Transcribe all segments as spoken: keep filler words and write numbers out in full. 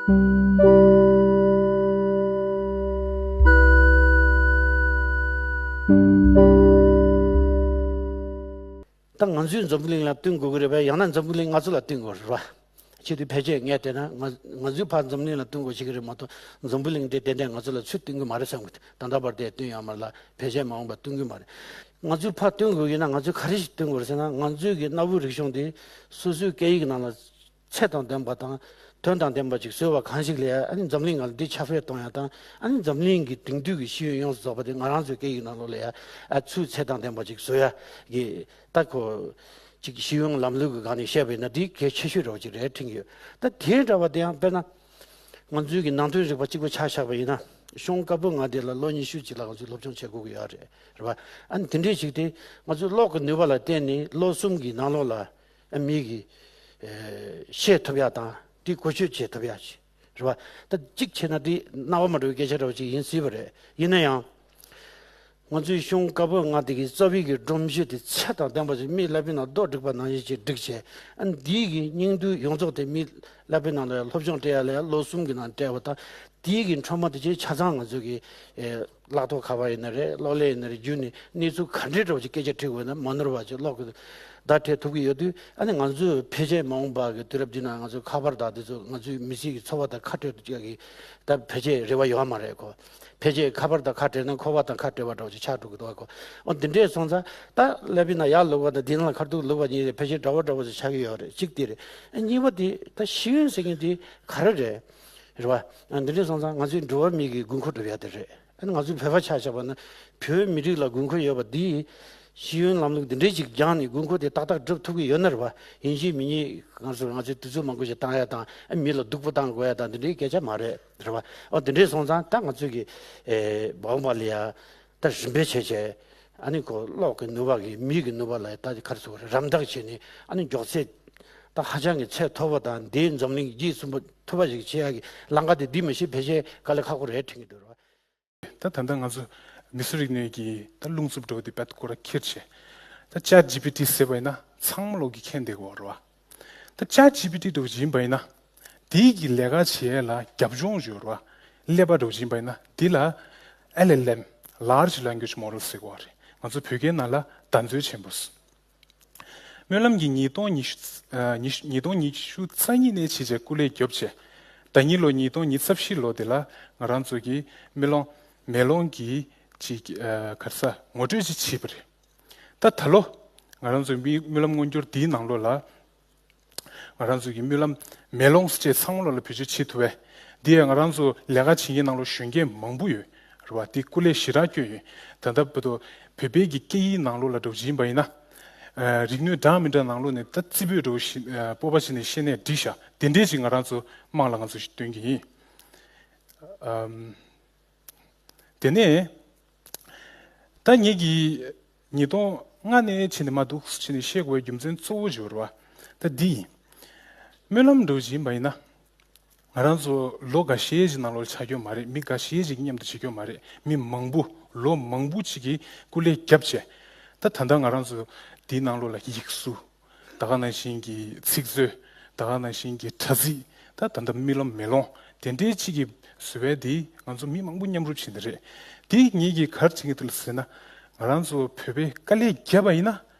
ད་ང་ཚོས་འཛམ་བུ་གླིང་ལ་བསྟུན་དགོས་ཀྱི་རེད་པས། ཡང་ན་འཛམ་བུ་གླིང་ང་ཚོ་ལ་བསྟུན་དགོས་རེད་པ། ཆེད་དུ་ཕལ་ཆེར་ངས་བལྟས་ན་ང་ང་ཚོས་ཕར་འཛམ་གླིང་ལ་བསྟུན་དགོས་ཤེས་ཀྱི་རེད་མ་གཏོགས། འཛམ་བུ་གླིང་འདི་ཏན་ཏན་ང་ཚོ་ལ་ཚུར་བསྟུན་གྱི་མ་རེད་བསམ་གྱི། ད་ལྟ་བར་དུ་བསྟུན་ཡོད་མ་རེད་ལ། ཕལ་ཆེར་མ་འོངས་པར་བསྟུན་གྱི་མ་རེད། ང་ཚོས་ཕར་བསྟུན་དགོས་ཀྱི་ཡིན་ན་ང་ཚོས་ག་རེ་ཞིག་བསྟུན་དགོས་རེད་ཟེར་ན། ང་ཚོའི་གི་གནའ་བོའི་རིག་གཞུང་འདི་སོ་སོའི་སྐད་ཡིག་ནང་ལ་ཚད་དང་ལྡན་པ་དང་དོན་དང་ལྡན་པ་ཅིག་བཟོས་པ་གང་ཞིག་ལ་ཡ། ཨ་ནི་འཛམ་གླིང་ནང་ལ་འདི་ཁྱབ་སྤེལ་གཏོང་ཡ་དང་། ཨ་ནི་འཛམ་གླིང་གི་དེང་དུས་ཀྱི་ཤེས་ཡོན་ཡོངས་སུ་རྫོགས་པ་དེ་ང་རང་ཚོའི་སྐད་ཡིག་ནང་ལོགས་ལ་ཡ་ཨ་ཚུར་ཚད་དང་ལྡན་པ་ཅིག་བཟོ་ཡ་གི། ད་ཁོ་ཅིག་ཤེས་ཡོན་ལམ་ལུགས་ཀྱི་སྒང་ནས་བཤད་པ་ཡིན་ན་འདི་གལ་ཆེ་ཤོས་འདྲ་བོ་ཅིག་རེད་དྲན་གྱི་ཡོད། ད་དེ་འདྲ་བ་དེ་ཡང་དཔེར་ན། ང་ཚོའི་གི་ནང་དོན་རིག་པ་གཅིག་པུ་ཆ་བཞག་པ་ཡིན་ན། གཞུང་བཀའ་པོད་ལྔ་དེ་ལ་ལོ་ཉི་ཤུ་ཅིག་ལ་ང་ཚོས་སློབ་སྦྱོང་བྱེད་དགོས་ཀྱི་ཡོད་རེད། རེད་པ། ཨ་ནི་དེ་འདྲས་ཞིག་དེ་ང་ཚོའི་ཀློག་གི་ནུས་པ་ལ་བརྟེན་ནས་ལོ་གསུམ་གྱི་ནང་ལོགས་ལ་ཨ་མི་གིས་ཨེ་ཤེས་ཐུབ་ཡ་དང་དེ་བཀོལ་སྤྱོད་བྱེད་ཐུབ་ཡ་ཞིག། རེད་པ། ད་གཅིག་བྱས་ན་དེ་རྣ་བ་མ་འགྲོ་བའི་སྐད་ཆ་འདྲ་བོ་ཅིག་ཡིན་སྲིད་པ་རེད། ཡིན་ན་ཡང་། ང་ཚོའི་གཞུང་བཀའ་པོད་ལྔ་དེ་གི་རྩ་བའི་གི་སྒྲོམ་གཞི་དེ་ཚད་དང་ལྡན་པ་ཞིག་མིའི་ཀླད་པའི་ནང་རྡོ་སྒྲིག་པ་ནང་བཞིན་ཅིག་བསྒྲིགས་བྱས། ཨ་ནི་འདིའི་གི་སྙིང་བསྡུས་ཡོངས་རྫོགས་དེ་མིའི་ཀླད་པའི་ནང་ལ་སློབ་སྦྱོང་སྤྲད་ཡ་ལ་ཡ་ལོ་གསུམ་གི་ནང་སྤྲད་པ་དང་། དེའི་གི་འཕྲོ་མ་དེ་ཅིག་ཆ་ཚང་ང་ཚོའི་གི་ཨེ་ཀླད་ཐོག་ཁ་པར་ཡིན་ན་རེད། གློག་ཀླད་ཡིན་ན་རེད། བརྒྱུད་ནས་གནས་ཚུལ་ག་འདྲའི་འདྲ་བོ་ཅིག་སྐད་ཆ་དྲི་དགོས་ན་མ་ནོར་བ་ཅིག་ཀློག་གི་བརྡ་སྤྲད་ཐུབ་ཀྱི་ཡོད་དུས། ཨ་ནི་ང་ཚོས་ཕལ་ཆེར་མ་འོངས་པ་གི་དུས་རབས་འདི་ནང་ང་ཚོའི་ཁ་པར་དང་དེ་ཚོ་ང་ཚོའི་མི་ཚེ་གི་འཚོ་བ་དང་ཁ་བྲལ་ཡ་གི་ད་ཕལ་ཆེར་རེ་བ་ཡོད་མ་རེད་ཁོ། ཕལ་ཆེར་ཁ་པར་དང་ཁ་བྲལ་ན་འཁོར་བ་དང་ཁ་བྲལ་བ་འདྲ་བོ་ཅིག་ཆགས་འགྲོ་གི་འདུག་ག་ཁོ། འོ་འདི་འདྲས་སོང་ཙང་ད་ཀླད་པའི་ནང་ཡར་བླུགས་པ་དང་འདི་ནང་ལ་ཁ་ཐུག་བླུགས་པ་གཉིས་དེ་ཕལ་ཆེར་འདྲ་བོ་འདྲ་བོ་ཅིག་ཆགས་ཀྱི་ཡོད་རེད། གཅིག་དེ་རེད། ཨ་གཉིས་པ་དེ་ད་ཤེས་ཡོན་ཟེར་མཁན་དེ་ག་རེ་རེད། རེད་བ། ཨ་འདི་འདྲས་སོང་ཙང་ང་ཚོའི་འགྲོ་བ་མིའི་གི་དགོས་མཁོ་སྒྲུབ་ཡ་དེ་རེད། ཨ་ནི་ང་ཚོའི་བོད་པ་ཆ་བཞག་པ་ན་བོད་མི་རིགས་ལ་དགོས་མཁོ་ཡོད་པ་འདི། ཤེས་ཡོན་ལམ་ལུགས་འདི་འདྲས་ཅིག་སྦྱངས་ནས་དགོས་མཁོ་དེ་ཏག་ཏག་སྒྲུབ་ཐུབ་ཀྱི་ཡོད་ན་རེད་བ། ཡིན་གཅིག་མིན་གཉིས་ང་ཚོ་ང་ཚོའི་དུས་ཚོད་མང་པོ་ཞིག་བཏང་ཡ་དང་། ཨ་མི་ལ་སྡུག་པོ་བཏང་དགོས་ཡ་དང་འདི་འདྲའི་སྐད་ཆ་མ་རེད། རེད་བ། ཨོ་འདི་འདྲས་སོང་ཙང་ད་ང་ཚོས་གི་ཨེ་མ་འོངས་པ་ལ་ཡ་ད་རིམ་པས་བྱས་བྱས། ཨ་ནི་ཁོ་ཀློག་གི་ནུས་པ་གི་མིག་གི་ནུས་པ་ལ་ད་ག་རེ་ཟེར་དགོས་རེད། རམ་འདེགས་བྱས་ནས། ཨ་ནི་མགྱོགས་ཚད་ད་ཧ་ཅང་གི་ཚད་མཐོ་བ་དང་། འདིའི་འཛམ་གླིང་རྗེས་ཟིན་པ་ཐུབ་པ་ཞིག་བྱེད་ཡ་གི་ལམ་ཁ་དེ་འདི་མ་གཏོགས་ཕལ་ཆེར་དཀའ་ལས་ཁག་པོ་རེད་དྲན་གྱི་འདུག་རེད་བ། ད་ད་ལྟ་ང་ཚོ་མི་གསོ་རིག་གནས་ཀྱི་ད་རླུང་འཚུབ་འདྲ་བོ་དེ་རྦད་དེ་སྐོར་ར་འཁྱེར་བྱས། ད་ཅེཊ་ཇི་པི་ཊི་ཟེར་བ་ཡིན་ན་ཚང་མ་ལོག་གི་མཁྱེན་བསྡད་ཀྱི་ཡོད་རེད་བ། ད་ཅེཊ་ཇི་པི་ཊི་འདྲ་བོ་ཅིག་ཡིན་པ་ཡིན་ན། དེའི་གི་ལས་ཀ་བྱེད་ཡས་ལ་རྒྱབ་ལྗོངས་ཡོད་རེད་བ། ཀླད་པ་འདྲ་བོ་ཅིག་ཡིན་པ་ཡིན་ན་དེ་ལ་ཨེལ་ཨེལ་ཨེམ། Large Language Model ཟེར་གྱི་ཡོད་རེད། ང་ཚོ་བོད་སྐད་ནང་ལ་བརྡ་མཛོད་ཆེན་པོ་ཟེར། སྨོན་ལམ་གྱིས་ཉིས་སྟོང་ཉི་ཤུ་ཨ་ཉི་ཤུ་ཉིས་སྟོང་ཉི་ཤུ་རྩ་གཉིས་ནས་བྱས་བྱས་སྐུ་ལས་བརྒྱབ་བྱས། ཟླ་ཉིན་ལོ་ཉིས་སྟོང་ཉི་ཤུ་རྩ་བཞི་ལོ་དེ་ལ་ང་རང་ཚོ་གི་སྨོན་ལམ་མེ་ལོང་གི་ཅིག་ཨ་ག་རེ་ཟ་ངོ་སྤྲོད་ཅིག་བྱས་པ་རེད། ད་ད་ལོ་ང་རང་ཚོའི་སྨོན་ལམ་མངོན་འགྱུར་འདིའི་ནང་ལོགས་ལ། ང་རང་ཚོ་གི་སྨོན་ལམ་མེ་ལོང་ཟེར་བྱས་ཚང་མ་ལོགས་ལ་བེད་སྤྱོད་བྱེད་ཐུབ་པས། འདི་ཡང་ང་རང་ཚོ་ལས་ཀ་བྱེད་མཁན་ནང་ལོགས་གཞོན་སྐྱེས་མང་པོ་ཡོད་རེད་བ། དེ་སྐུ་ལས་ཞེ་དྲག་སྐྱོན་ཡོད། ད་ལྟ་བར་དུ་བོད་པའི་གི་སྐད་ཡིག་ནང་ལོགས་ལ་འདྲ་བོ་ཅིག་ཡིན་པ་ཡིན་ན། ཨ་རིག་ནུས་འདྲ་མི་འདྲ་ནང་ལོགས་ནས་ད་རྩེ་ཕུད་འདྲ་བོ་ཞིག་ཨ་སྤོབས་པ་བྱས་ནས་བཤད་ནས་འགྲིག་ཤག་དེ་འདྲས་ཅིག་ང་རང་ཚོ་དམངས་ལ་ང་ཚོ་ཞིག་སྟོན་གྱི་ཡིན། ཨམ། དེ་ནས། ད་ངེད་ཀྱིས་ཉིས་སྟོང་ལྔ་ནས་ཕྱིན་ནས་མ་འདུག་ཕྱིན་ནས་བཤད་དགོས་པའི་རྒྱུ་མཚན་གཙོ་བོ་ཞིག་ཡོད་རེད་བ། ད་འདི་ཡིན། སྨོན་ལམ་འདྲ་བོ་ཞིག་ཡིན་པ་ཡིན་ན། ང་རང་ཚོ་ལོ་འགའ་ཤས་ཤིག་ནང་ལོགས་ཆགས་ཀྱི་ཡོད་མ་རེད། མི་འགའ་ཤས་ཤིག་མཉམ་དུ་བྱེད་ཀྱི་ཡོད་མ་རེད། མི་མང་པོ་ལོ་མང་པོ་ཅིག་གིས་སྐུ་ལས་བརྒྱབ་བྱས། ད་ད་ལྟ་ང་རང་ཚོ་འདིའི་ནང་ལོགས་ལ་ཡིག་གཟུགས། ད་ག་ནང་བཞིན་གྱི་ཚིག་མཛོད། ད་ག་ནང་བཞིན་གྱི་དྲ་ཚིགས། ད་ད་ལྟ་སྨོན་ལམ་མེ་ལོང་དེ་འདྲའི་ཅིག་གི་བཟོ་བའི་དེ་ང་ཚོ་མི་མང་པོ་མཉམ་རུབ་བྱས་ནི་རེད། དེ་ངེད་ཀྱིས་ག་རེ་བྱེད་ཀྱི་འདུག་ཟེར་ན། ང་རང་ཚོ་བོད་པས་དཀའ་ལས་བརྒྱབ་པ་ཡིན་ན།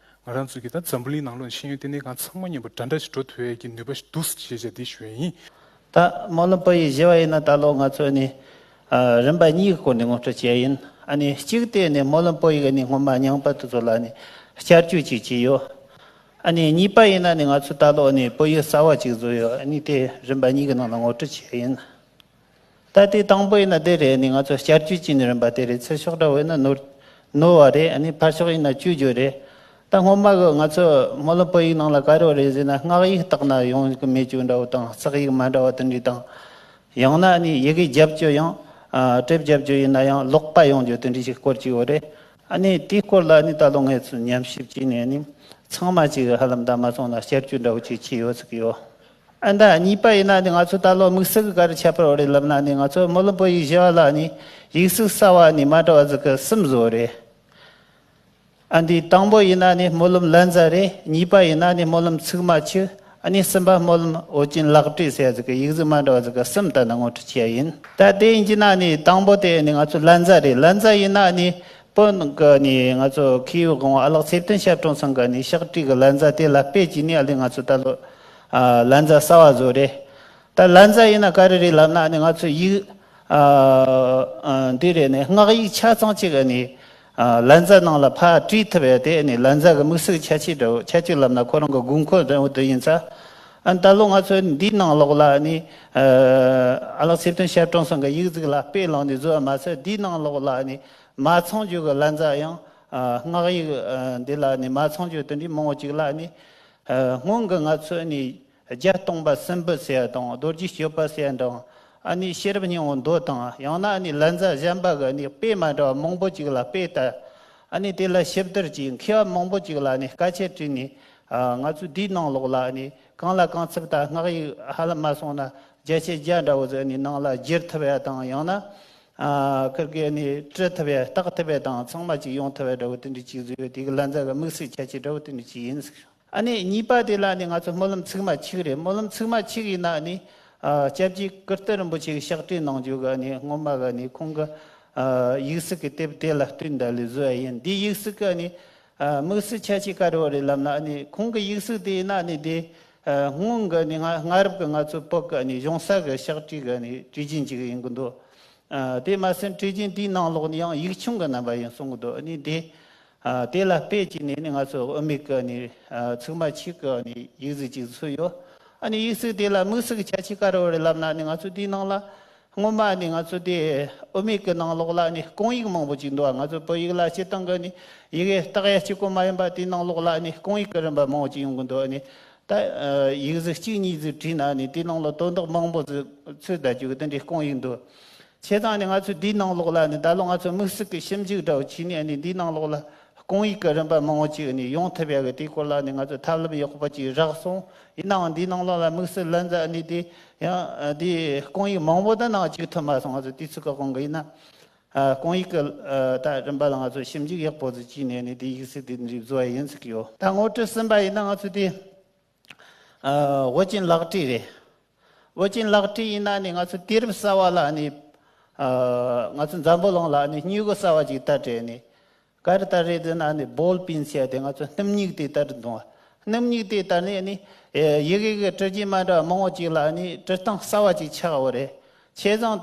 ང་རང་ཚོ་གི་ད་འཛམ་བུ་གླིང་ནང་ལོགས་ཤེས་ཡོན་ལྟེ་གནས་ཁང་ཚང་མ་མཉམ་པོ་འདྲ་འདྲ་ཞིག་འགྲོ་ཐུབ་ཡས་ཀྱི་ནུས་པ་ཞིག་འདུག་ཅེས་བྱས་དེ་ཞུ་ཡས་ཡིན། ད་སྨོན་ལམ་བོད་ཡིག་བཞི་བ་ཡིན་ན་ད་ལོ་ང་ཚོ་ནི་ཨ་རིམ་པ་གཉིས་ཀྱི་སྐོར་ནས་ངོ་སྤྲོད་བྱས་ཡིན། ཨ་ནི་གཅིག་དེ་ནི་སྨོན་ལམ་བོད་ཡིག་ནི་སྔོན་མ་རྙིང་པ་དེ་ཚོ་ལ་ནི་བསྐྱར་བཅོས་ཅིག་བྱས་ཡོད། ཨ་ནི་གཉིས་པ་ཡིན་ན་ནི་ང་ཚོ་ད་ལོ་ནི་བོད་ཡིག་གསར་བ་ཅིག་བཟོས་ཡོད། ཨ་ནི་དེ་རིམ་པ་གཉིས་ཀྱི་ནང་ལ་ངོ་སྤྲོད་བྱས་ཡིན། ད་དེ་དང་པོ་ཡིན་ན་དེ་རེད། ནི་ང་ཚོ་བསྐྱར་བཅོས་བྱས་ནི་རིམ་པ་དེ་རེད། ཚུར་ཕྱོགས་འདྲ་བོ་ཡིན་ན་ནོར་ནོར་བ་རེད། ཨ་ནི་ཕར་ཕྱོགས་ཡིན་ན་བཅོས་རྒྱུ་རེད། ད་སྔོན་མ་གི་ང་ཚོ་སྨོན་ལམ་བོད་ཡིག་ནང་ལ་ག་རེ་རེད་ཟེར་ན། སྔགས་ཡིག་བཏགས་ན་ཡོང་གི་མེད་རྒྱུ་འདྲ་བོ་དང་། བསགས་ཡིག་མ་འདྲ་བ་དེ་འདྲ་དང་། ཡང་ན་ནི་ཡི་གེ་རྒྱབ་རྒྱུ་ཡང་ཨ་དེབ་རྒྱབ་རྒྱུ་ཡིན་ན་ཡང་ལོག་པ་ཡོང་རྒྱུ་དེ་འདྲ་ཞིག་སྐོར་གྱི་ཡོད་རེད། ཨ་ནི་དེའི་སྐོར་ལ་ནི་ད་ལོ་ངས་ཚུར་ཉམས་ཞིབ་བྱས་ནས་ནི་ཚང་མ་ཅིག་ཧ་ལམ་ད་མ་སོང་ན་བསྐྱར་བཅོས་འདྲ་བོ་ཅིག་བྱས་ཡོད་ཟེར་གི་ཡོད། ཨ་ད་གཉིས་པ་ཡིན་ན་ནི་ང་ཚོ་ད་ལོ་དམིགས་བསལ་གྱི་ག་རེ་ཁྱད་པར་ཡོད་རེད་ལབ་ན་ནི། ང་ཚོ་སྨོན་ལམ་བོད་ཡིག་བཞི་བ་ལ་ནི་ཡིག་གཟུགས་གསར་བ་ནི་མ་འདྲ་བ་ཟིག་གི་གསུམ་བཟོས་རེད། ཨ་འདི་དང་པོ་ཡིན་ན་ནི་སྨོན་ལམ་ལན་ཚྭ་རེད། གཉིས་པ་ཡིན་ན་ནི་སྨོན་ལམ་ཚིགས་མ་ཆུ། ཨ་ནི་གསུམ་པ་སྨོན་ལམ་ཨོ་རྒྱན་ལག་བྲིས་ཟེར་ཡ་ཟིག་གི་ཡིག་གཟུགས་མ་འདྲ་བ་ཟིག་གི་གསུམ་ད་ནི་ངོ་སྤྲོད་བྱས་ཡིན། ད་དེ་ཡིན་གྱི་ན་ནི་དང་པོ་དེ་ནི་ང་ཚོ་ལན་ཚ་རེད། ལན་ཚ་ཡིན་ན་ནི་བོད་གི་ནི་ང་ཚོ་མཁས་པའི་དབང་བོ་ཨ་ལགས་ཚེ་བརྟན་ཞབས་དྲུང་ཚང་གི་ནི་ཕྱག་བྲིས་གི་ལན་ཚ་དེ་ལ་དཔེ་བྱས་ནི་ཨ་ལས་ང་ཚོ་ད་ལོ་ཨ་ལན་ཚ་གསར་བ་བཟོ་རེད། ད་ལན་ཚ་ཡིན་ན་ག་རེ་རེད་ལབ་ན་ནི་ང་ཚོ་ཡིག་ཨ་ཨ་འདི་རེད་ནི་སྔགས་ཡིག་ཆ་ཚང་གཅིག་གི་ནི་ཨ་ལན་ཚ་ནང་ལ་ཕར་བྲིས་ཐུབ་ཡ་དེ་ནི་ལན་ཚ་གི་དམིགས་བསལ་ཁྱད་ཆོས་འདྲ་བོ། ཁྱད་ཆོས་ལབ་ན་ཁོ་རང་གི་དགོས་མཁོ་འདྲ་བོ་དེ་ཡིན་ཙང་། ཨ་ད་ལོ་ང་ཚོ་འདིའི་ནང་ལོགས་ལ་ནི་ཨ་ཨ་ལགས་ཚེ་བརྟན་ཞབས་དྲུང་ཚང་གི་ཡིག་གཟུགས་ལ་དཔེ་བླངས་ནས་བཟོས་པ་མ་ཟད། འདིའི་ནང་ལོགས་ལ་ནི་མ་ཚང་རྒྱུ་གི་ལན་ཚ་ཡང་ཨ་སྔགས་ཡིག་ཨ་འདི་ལ་ནི་མ་ཚང་རྒྱུ་དེ་འདྲའི་མང་བོ་ཅིག་ལ་ནི། ཨ་སྔོན་གྱི་ང་ཚོ་ནི་བརྒྱད་སྟོང་པ་སྲིན་བུ་ཟེར་ཡ་དང་རྡོ་རྗེ་གཅོད་པ་ཟེར་ཡ་འདྲ། ཨ་ནི་ཤེས་རབ་སྙིང་པོ་མདོ་དང་ཡང་ན་ནི་ལན་ཚ་གཞན་པ་གི་ནི་དཔེ་མ་འདྲ་བ་མང་པོ་ཅིག་ལ་དཔེ་ལྟ། ཨ་ནི་དེ་ལ་ཞིབ་བསྡུར་གྱིས་མཁས་པ་མང་པོ་ཅིག་ལ་ནི་དཀའ་སྤྱད་བྲིས་ནས། ཨ་ང་ཚོ་འདིའི་ནང་ལོགས་ལ་ནི་གང་ལ་གང་འཚམ་ད་སྔགས་ཡིག་ཧ་ལམ་མ་སོང་ན་བརྒྱ་ཆ་བརྒྱ་འདྲ་བོ་ཟིག་ནི་ནང་ལ་བསྒྱུར་ཐུབ་ཡ་དང་ཡང་ན་ཨ་ཁིར་གི་ནི་བྲི་ཐུབ་ཡ་བཏགས་ཐུབ་ཡ་དང་ཚང་མ་ཅིག་ཡོང་ཐུབ་ཡ་འདྲ་བོ་དེ་འདྲ་ཅིག་བཟོས་ཡོད། དེ་གི་ལན་ཚ་གི་དམིགས་བསལ་ཁྱད་ཆོས་འདྲ་བོ་དེ་འདྲ་ཅིག་ཡིན་ཟེར། ཨ་ནི་གཉིས་པ་དེ་ལ་ནི་ང་ཚོ་སྨོན་ལམ་ཚིགས་མ་གཅིག་རེད། སྨོན་ལམ་ཚིགས་མ་གཅིག་ཡིན་ན་ནི་ཨ་སྐྱབས་རྗེ་ཀིརྟི་རིན་པོ་ཆེ་གི་ཕྱག་བྲིས་གནང་རྒྱུ་གི་ནི་སྔོན་མ་གི་ནི་ཁོང་གི་ཨ་ཡིག་གཟུགས་ཀྱི་དེབ་དེ་ལ་བསྟུན་ད་ལས་བཟོ་ཡ་ཡིན། འདི་ཡིག་གཟུགས་ཀྱི་ནི་ཨ་དམིགས་བསལ་ཁྱད་ཆོས་ག་རེ་བ་རེད་ལབ་ན། ཨ་ནི་ཁོང་གི་ཡིག་གཟུགས་དེ་ཡིན་ན་ནི་དེ་ཨ་སྔོན་གི་ནི་སྔ་སྔ་རབས་ཀྱི་ང་ཚོ་བོད་ཀྱི་ནི་གཞུང་ས་གི་ཕྱག་བྲིས་གི་ནི་བྲིས་རྒྱུན་ཅིག་ཡིན་གི་འདུག་ཨ་དེ་མ་ཟད་བྲིས་རྒྱུན་དེའི་ནང་ལོགས་ནི་ཡང་ཡིག་ཆུང་གི་རྣམ་པ་ཡིན་གསུང་གི་འདུག་ཨ་ནི་དེ་ཨ་དེ་ལ་དཔེ་བྱས་ནས་ནི་ང་ཚོ་དབུ་མེད་ཀྱི་ནི་ཨ་ཚིགས་མ་གཅིག་གི་ནི་ཡིག་གཟུགས་ཅིག་བཟོས་ཡོད། ཨ་ནི་ཡིག་གཟུགས་དེ་ལ་དམིགས་བསལ་གྱི་ཁྱད་ཆོས་ག་རེ་བ་རེད་ལབ་ན། ནི་ང་ཚོ་དེའི་ནང་ལ་སྔོན་མ་ནི་ང་ཚོ་དེ་དབུ་མེད་ཀྱི་ནང་ལོགས་ལ་ནི་སྐུང་ཡིག་མང་པོ་ཅིག་འདུག་ང་ཚོ་བོད་ཡིག་ལ་སྤྱིར་བཏང་གི་ནི་ཡི་གེ་བཏགས་ཡ་གཅིག་པོ་མ་ཡིན་པ་དེའི་ནང་ལོགས་ལ་ནི་སྐུང་ཡིག་གི་རིམ་པ་མང་པོ་ཅིག་ཡོང་གི་འདུག་ནི་ད་ཡིག་གཟུགས་གཅིག་གཉིས་ཟིག་བྲིས་ན་ནི་དེའི་ནང་ལ་དོན་དག་མང་པོ་ཟིག་ཚུད་བསྡད་རྒྱུ་གི་དེ་འདྲའི་སྐུང་ཡིག་འདུག་བྱས་ཙང་ནི་ང་ཚོས་འདིའི་ནང་ལོགས་ལ་ནི་ད་ལོ་ང་ཚོ་དམིགས་བསལ་གྱི་ཞིབ་འཇུག་འདྲ་བོ་བྱས་ནས་ནི་འདིའི་ནང་ལོགས་ལ་སྐུང་ཡིག་གི་རིམ་པ་མང་པོ་ཅིག་ནི་ཡོང་ཐུབ་ཡ་གི་དེའི་སྐོར་ལ་ནི་ང་ཚོ་ཐབས་ལམ་ཡག་པོ་ཅིག་རག་སོང་། ཡིན་ནའང་འདིའི་ནང་ལོགས་ལ་དམིགས་བསལ་ལན་ཚ་ནི་དེ་ཡང་དེའི་སྐུང་ཡིག་མང་པོ་དེ་ནང་བཅུག་ཐུབ་མ་སོང་། ང་ཚོ་དུས་ཚོད་ཀྱི་དབང་གིས། ཡིན་ན་ཨ་སྐུང་ཡིག་གི་ཨ་ད་རིམ་པ་ལ་ང་ཚོ་ཞིབ་འཇུག་ཡག་པོ་ཟིག་བྱས་ནས་ནི་དེའི་ཡིག་གཟུགས་དེ་འདྲ་བཟོ་བ་ཡིན་ཟེར་གི་ཡོད། ད་ངོ་སྤྲོད་གསུམ་པ་ཡིན་ན་ང་ཚོ་དེ་ཨ་ཨོ་རྒྱན་ལག་བྲིས་རེད། ཨོ་རྒྱན་ལག་བྲིས་ཡིན་ན་ནི་ང་ཚོ་དུས་རབས་གསར་བ་ལ་ནི་ཨ་ང་ཚོ་འཛམ་བུ་གླིང་ལ་ནི་སྨྱུ་གུ་གསར་བ་ཅིག་དར་བྱས་ནི། ག་རེ་དར་རེད་ཟེར་ན་ནི་བོལ་པེན་ཟེར་ཡ་དེ་ང་ཚོ་སྣུམ་སྨྱུག་དེ་དར་འདུག་སྣུམ་སྨྱུག་དེ་དར་ནས་ནི་ཡི་གེ་གི་བྲི་རྒྱུན་མ་འདྲ་བ་མང་པོ་ཅིག་ལ་ནི་བྲི་སྟངས་གསར་བ་ཅིག་ཆགས་ཡོད་རེད། བྱས་ཙང་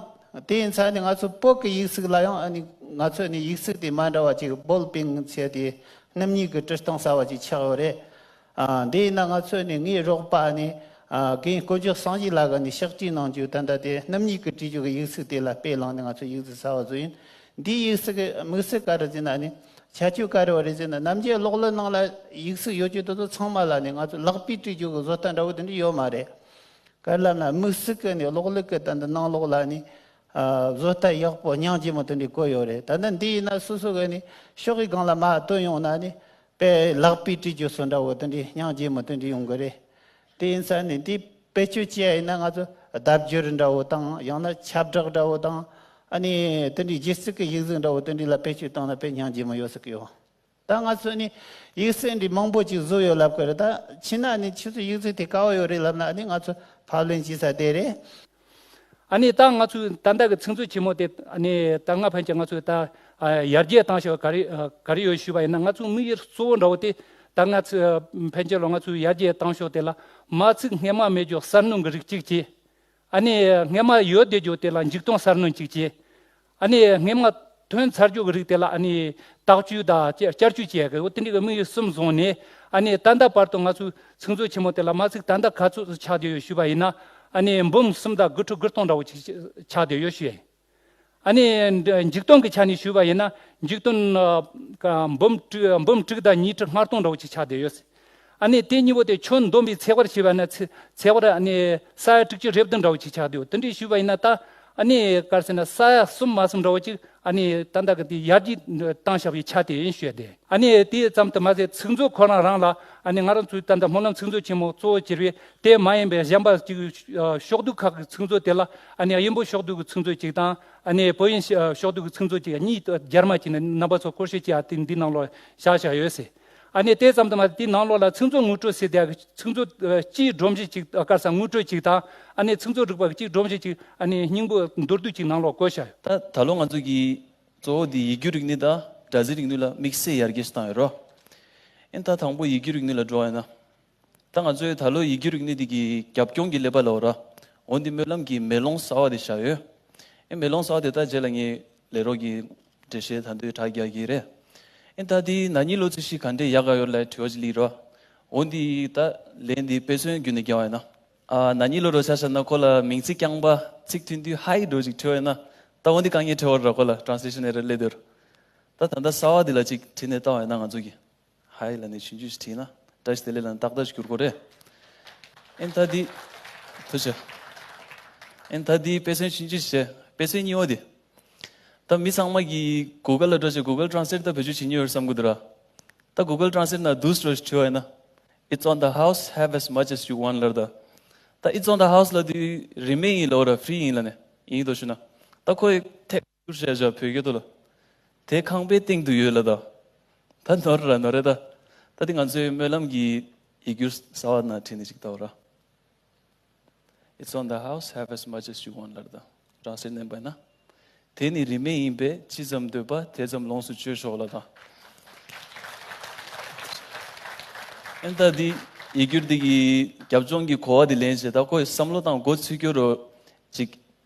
དེ་ཡིན་ཙང་ནི་ང་ཚོ་བོད་ཀྱི་ཡིག་གཟུགས་ལ་ཡང་ནི་ང་ཚོ་ནི་ཡིག་གཟུགས་དེ་མ་འདྲ་བ་ཅིག་བོལ་པེན་ཟེར་དེ་སྣུམ་སྨྱུག་གི་བྲི་སྟངས་གསར་བ་ཅིག་ཆགས་ཡོད་རེད། ཨ་འདི་ཡིན་ན་ང་ཚོས་ནི་ངའི་རོགས་པ་ནི་ཨ་རྒན་དཀོན་མཆོག་སངས་རྒྱས་ལགས་ཀྱིས་ནི་ཕྱག་བྲིས་གནང་རྒྱུ་ད་ལྟ་དེ་སྣུམ་སྨྱུག་གི་བྲིས་རྒྱུ་གི་ཡིག་གཟུགས་དེ་ལ་དཔེ་བླངས་ནས་ང་ཚོས་ཡིག་གཟུགས་གསར་བ་བཟོས་ཡིན། འདིའི་ཡིག་གཟུགས་ཀྱི་དམིགས་བསལ་ག་རེ་ཟེར་ན་ནི་ཁྱད་ཆོས་ག་རེ་བ་རེད་ཟེར་ན། ནམ་རྒྱུན་གློག་ཀླད་ནང་ལ་ཡིག་གཟུགས་ཡོད་རྒྱུ་དེ་ཚོ་ཚང་མ་ལ་ནི་ང་ཚོ་ལག་པས་བྲིས་རྒྱུ་གི་བཟོ་ལྟ་འདྲ་བོ་དེ་འདྲ་ཡོད་མ་རེད། ག་རེ་ལབ་ན་དམིགས་བསལ་གྱི་ནི་གློག་ཀླད་ཀྱི་ད་ལྟ་ནང་ལོགས་ལ་ནི་ཨ་བཟོ་ལྟ་ཡག་པོ་སྙིང་རྗེ་མོ་དེ་འདྲ་བཀོད་ཡོད་རེད། ད་ལྟ་འདི་ཡིན་ན་སོ་སོ་གི་ནི་ཤོག་གི་སྒང་ལ་མར་བཏོན་ཡོང་ན་ནི་དཔེ་ལག་པས་བྲིས་རྒྱུ་བཟོ་འདྲ་བོ་དེ་འདྲའི་སྙིང་རྗེ་མོ་དེ་འདྲ་ཡོང་གི་རེད། དེ་ཡིན་ཙང་ནི་འདི་བེད་སྤྱོད་བྱེད་ཡ་ཡིན་ན་ང་ཚོ་ལྡབ་འགྱུར་འདྲ་བོ་དང་ཡང་ན་ཁྱབ་བསྒྲགས་འདྲ་བོ་དང་ཨ་ནི་དེ་འདྲའི་སྒྱུ་རྩལ་གྱི་ཡིག་གཟུགས་འདྲ་བོ་དེ་འདྲ་ལ་བེད་སྤྱོད་བཏང་ན་དཔེ་སྙིང་རྗེ་མོ་ཡོད་ཟེར་གི་ཡོད། ད་ང་ཚོས་ནི་ཡིག་གཟུགས་འདི་མང་པོ་ཅིག་བཟོས་ཡོད་ལབ་ཀྱི་རེད། ད་ཕྱིན་ན་ནི་ཁྱེད་ཚོ་ཡིག་གཟུགས་དེ་ག་བ་ཡོད་རེད་ལབ་ན་ནི་ང་ཚོ་ཕབ་ལེན་བྱེད་ས་དེ་རེད། ཨ་ནི་ད་ང་ཚོས་ད་ལྟ་གི་ཚིག་མཛོད་ཆེན་མོ་དེ་ཨ་ནི་ད་སྔ་ཕན་ཆད་ང་ཚོས་ད་ཨ་ཡར་རྒྱས་བཏང་ཕྱོགས་ག་རེ་ཨ་ག་རེ་ཡོད་ཞུས་པ་ཡིན་ན། ང་ཚོའི་དམིགས་ཡུལ་གཙོ་བོ་འདྲ་བོ་དེ་ད་སྔ་ཚེ་ཕན་ཆད་ལོ་ང་ཚོས་ཡར་རྒྱས་བཏང་ཕྱོགས་དེ་ལ་མ་ཚིག་སྔས་མ་མེད་རྒྱུ་གསར་སྣོན་གྱི་རིགས་གཅིག་བྱས། ཨ་ནི་སྔས་མ་ཡོད་བསྡད་རྒྱུ་དེ་ལ་འཇིག་སྟོང་གསར་སྣོན་གཅིག་བྱས། ཨ་ནི་སྔས་མ་ཐོན་ཚར་རྒྱུ་གི་རིགས་དེ་ལ་ཨ་ནི་དག་བཅོས་དང་བསྐྱར་བཅོས་བྱེད་ཡག་གི་འོ་དེ་འདྲའི་གི་དམིགས་ཡུལ་གསུམ་བཟུང་ནས། ཨ་ནི་ད་ལྟ་བར་དུ་ང་ཚོའི་ཚིག་མཛོད་ཆེན་མོ་དེ་ལ་མ་ཚིག་ད་ལྟ་ག་ཚོད་ཆགས་བསྡད་ཡོད་ཞུས་པ་ཡིན་ན། ཨ་ནི་འབུམ་གསུམ་དང་དགུ་ཁྲི་དགུ་སྟོང་འདྲ་བོ་ཅིག་ཆགས་བསྡད་ཡོད་ཞུས་ཡིན། ཨ་ནི་འཇིག་སྟོང་གི་ཆ་ནས་ཞུས་པ་ཡིན་ན་འཇིག་སྟོང་ཨ་འབུམ་དྲུག་འབུམ་དྲུག་དང་ཉི་ཁྲི་ལྔ་སྟོང་འདྲ་བོ་ཅིག་ཆགས་བསྡད་ཡོད། ཨ་ནི་དེ་གཉིས་པོ་དེ་ཁྱོན་བསྡོམས་པའི་ཚད་པར་བྱས་པ་ན་ཚེ་ཚད་པར་ཨ་ནི་ས་ཡ་དྲུག་ཅུ་རེ་བདུན་འདྲ་བོ་ཅིག་ཆགས་བསྡད་ཡོད། དེ་འདྲའི་ཞུས་པ་ཡིན་ན་ད་ཨ་ནི་ག་རེ་ཟེར་ན་ས་ཡ་གསུམ་མ་གསུམ་འདྲ་བོ་ཅིག་ཨ་ནི་ད་ལྟ་གི་དེ་ཡར་རྒྱས་བཏང་བཞག་པའི་ཆ་དེ་ཡིན་ཞུས་ཏེ། ཨ་ནི་དེ་ཙམ་དུ་མ་ཟད་ཚིག་མཛོད་ཁོ་རང་རང་ལ་ཨ་ནི་ང་རང་ཚོའི་ད་ལྟ་སྨོན་ལམ་ཚིག་མཛོད་ཆེན་མོ་གཙོ་བོ་གྱུར་བའི་དེ་མ་ཡིན་པའི་གཞན་པ་ཅིག་ཨ་ཕྱོགས་བསྡུས་ཁག་གི་ཚིག་མཛོད་དེ་ལ་ཨ་ནི་དབྱིན་པོ་ཕྱོགས་བསྡུས་ཀྱི་ཚིག་མཛོད་ཅིག་དང་ཨ་ནི་བོད་ཡིག་ཕྱོགས་བསྡུས་ཀྱི་ཚིག་མཛོད་ཅིག་གཉིས་རྒྱ་མ་གྱི་ནི་རྣམ་པ་ཚོ་སྐོར་ཞིག་ཅིག་ཨ་དེ་འདི་ནང་ལོགས་བཞག་བཞག་ཡོད་ཟེར། ཨ་ནི་དེ་ཙམ་དུ་མ་དེའི་ནང་ལོགས་ལ་ཚིག་མཛོད་ངོ་སྤྲོད་ཟེར་དེ་ཚིག་མཛོད་ཨ་སྤྱིའི་སྒྲོམ་གཞི་ཅིག་ཨ་ག་རེ་ཟེར་ངོ་སྤྲོད་ཅིག་དང་ཨ་ནི་ཚིག་མཛོད་རིག་པ་གི་སྤྱིའི་སྒྲོམ་གཞི་ཅིག་ཨ་ནི་སྙིང་པོ་མདོར་བསྡུས་ཅིག་ནང་ལོགས་བཀོད་བཞག་ཡོད། ད་ད་ལོ་ང་ཚོ་གི་གཙོ་བོ་དེ་ཡིག་སྒྱུར་རིག་ནུས་དང་སྒྲ་འཛིན་རིག་ནུས་ལ་དམིགས་བསལ་ཡར་རྒྱས་ཤིག་བཏང་ཡོད་རོ། ཨེ་ད་དང་པོ་ཡིག་སྒྱུར་རིག་ནུས་ལ་འགྲོ་བ་ཡིན་ན། ད་ང་ཚོས་ད་ལོ་ཡིག་སྒྱུར་རིག་གནས་འདི་གི་རྒྱབ་ལྗོངས་ཀྱི་ཀླད་པ་ལབ་ར། འོ་འདི་སྨོན་ལམ་གྱི་མེ་ལོང་གསར་བ་དེ་བཞག་ཡོད། ཨེ་མེ་ལོང་གསར་བ་དེ་ད་རྗེས་ལ་ངས་ལས་རོགས་ཀྱི་འགྲེལ་བཤད་ད་དུང་དྲག་རྒྱག་གི་རེད། ཨེ་ད་འདི་ན་ནིང་ལོ་རྩིས་གཞི་ག་འདྲས་ཡག་ག་ཡོད་ལབ་དྲི་བ་ཅིག་སླེབས་ར། འོ་འདི་ད་ལན་འདི་དཔེ་མཚོན་བརྒྱུད་ནས་རྒྱག་པ་ཡིན་ན། ཨ་ན་ནིང་ལོ་རོ་ཆ་བཞག་ན་ཁོ་ལ་མིང་ཚིག་རྐྱང་པ་ཚིག་ཐུང་ཐུང་ཧའི་འདྲ་ཅིག་བྲིས་པ་ཡིན་ན། ད་འོ་འདི་དཀའ་ངལ་འཕྲད་པ་ར། ཁོ་ལ་translation error སླེབས་འདུག་ད་ད་ལྟ་གསར་བ་འདི་ལ་ཅིག་བྲིས་ནས་བལྟ་བ་ཡིན་ན་ང་ཚོ་གི་ཧའི་ལབ་ནས་ཆུང་ཆུང་ཞིག་བྲིས་ན། བཀྲ་ཤིས་བདེ་ལེགས་ལབ་ན་ཏག་ཏག་ཞིག་འགྱུར་གོ་རེད། ཨེ་ད་འདི། ཐུགས་རྗེ་ཆེ། ཨེ་ད་འདི་དཔེ་མཚོན་ཆུང་ཆུང་ཞིག་བྱས། དཔེ་མཚོན་གཉིས་པ་འདི། ད་མི་ཚང་མ་གིས་Google ལ་འགྲོ་བྱས་Google Translate ད་བེད་སྤྱོད་བྱེད་མྱོང་ཡོད་བསམ་གི་འདུག་ར། ད་Google Translate ནང་འདུག་སེ་འགྲོ་བྱས་བྲིས་པ་ཡིན་ན། It's on the house, have as much as you want ལབ་ར་ད། ད་It's on the house ལབ་དུས་རིན་མེད་ཡིན་ལབ་ར། Free ཡིན་ལབ་ནས་ཡིན་འདུག་ཞུ་ན། ད་ཁོས་ཐེབས་བསྒྱུར་བྱས་བྱས་བོད་སྐད་ཐོག་ལ། དེ་ཁང་པའི་སྟེང་དུ་ཡོད་ལབ་ད། ད་ནོར་ར་ནོར་རེད་ད། ད་དེ་ང་ཚོའི་སྨོན་ལམ་གྱི་ཡིག་སྒྱུར་གསར་བ་ནང་བྲིས་ནས་ཅིག་ལྟ་བ་ར། It's on the house, have as much as you want ལབ་ད། རང་སེམས་མནན་པ་ན། དེ་ནི་རིན་མེད་ཡིན་པས་ཅི་ཙམ་འདོད་པ་དེ་ཙམ་ལོངས་སུ་སྤྱོད་ཤོག་ལབ་ད། ཨེ་ད་འདི་ཡིག་སྒྱུར་འདི་གི་རྒྱབ་ལྗོངས་ཀྱི་གོ་བ་འདི་ལེན་བྱས་ད་ཁོས་བསམ་བློ་བཏང་འགོ་ཚུགས་རྒྱུ་རོ། ཅིག་